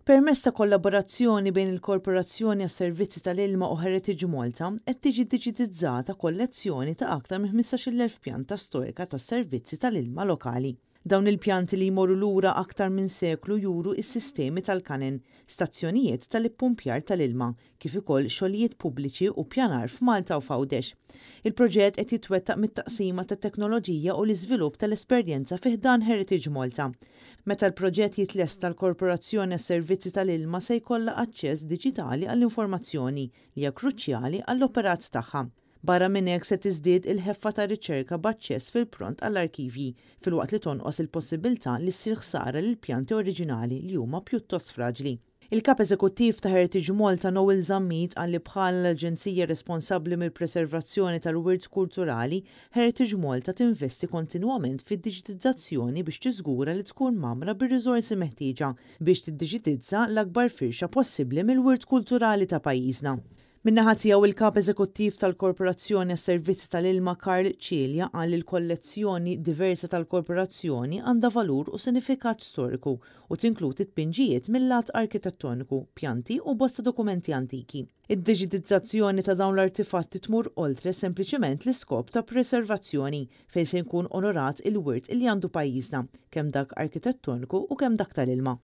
Permezz ta' kollaborazzjoni bejn il-Korporazzjoni għas-Servizzi tal-Ilma u Heritage Malta, qed tiġi diġitizzata kollezzjoni ta' aktar minn 15,000 pjanta storika tas-servizzi tal-ilma lokali. Dawn il-pjanti li jmorru lura aktar minn seklu juru s-sistemi tal-kanen, stazzjonijiet tal-ippumpjar tal-ilma, kif ukoll xogħlijiet pubbliċi u ppjanar f'Malta u f'Għawdex. Il-proġett qed jitwettaq mit-Taqsima tat-Teknoloġija u l-Iżvilupp tal-Esperjenza fi ħdan Heritage Malta. Meta l-proġett jitlesta l-Korporazzjoni għas-Servizzi tal-Ilma se jkollha aċċess diġitali għall-informazzjoni li hija kruċjali għall-operat tagħha. Barra minn hekk se tiżdied il-ħeffa ta' riċerka b'aċċess fil-pront għall-arkivji, filwaqt li tonqos il-possibbiltà li ssir ħsara lill-pjanti oriġinali li huma pjuttost fraġli. Il-Kap Eżekuttiv ta' Heritage Malta Noel Zammit qal li bħala l-aġenzija responsabbli mill-preservazzjoni tal-wirt kulturali, Heritage Malta tinvesti kontinwament fid-diġitizzazzjoni biex tiżgura li tkun mgħammra bir-riżorsi meħtieġa biex tiddiġitizza l-akbar firxa possibbli mill-wirt kulturali ta' pajjiżna. Min-naħa tiegħu il-Kap Eżekuttiv tal-Korporazzjoni għas-Servizzi tal-Ilma Karl Cilia qal li l-kollezzjoni diversa tal-Korporazzjoni għandha valur u sinifikat storiku u tinkludi tpinġijiet mil-lat arkitettoniku, pjanti u bosta dokumenti antiki. Id-diġitizzazzjoni ta' dawn l-artifatti tmur oltre sempliċement l-iskop ta' preservazzjoni fejn se jkun onorat il-wirt li għandu pajjiżna, kemm dak arkitettoniku u kemm dak tal-ilma.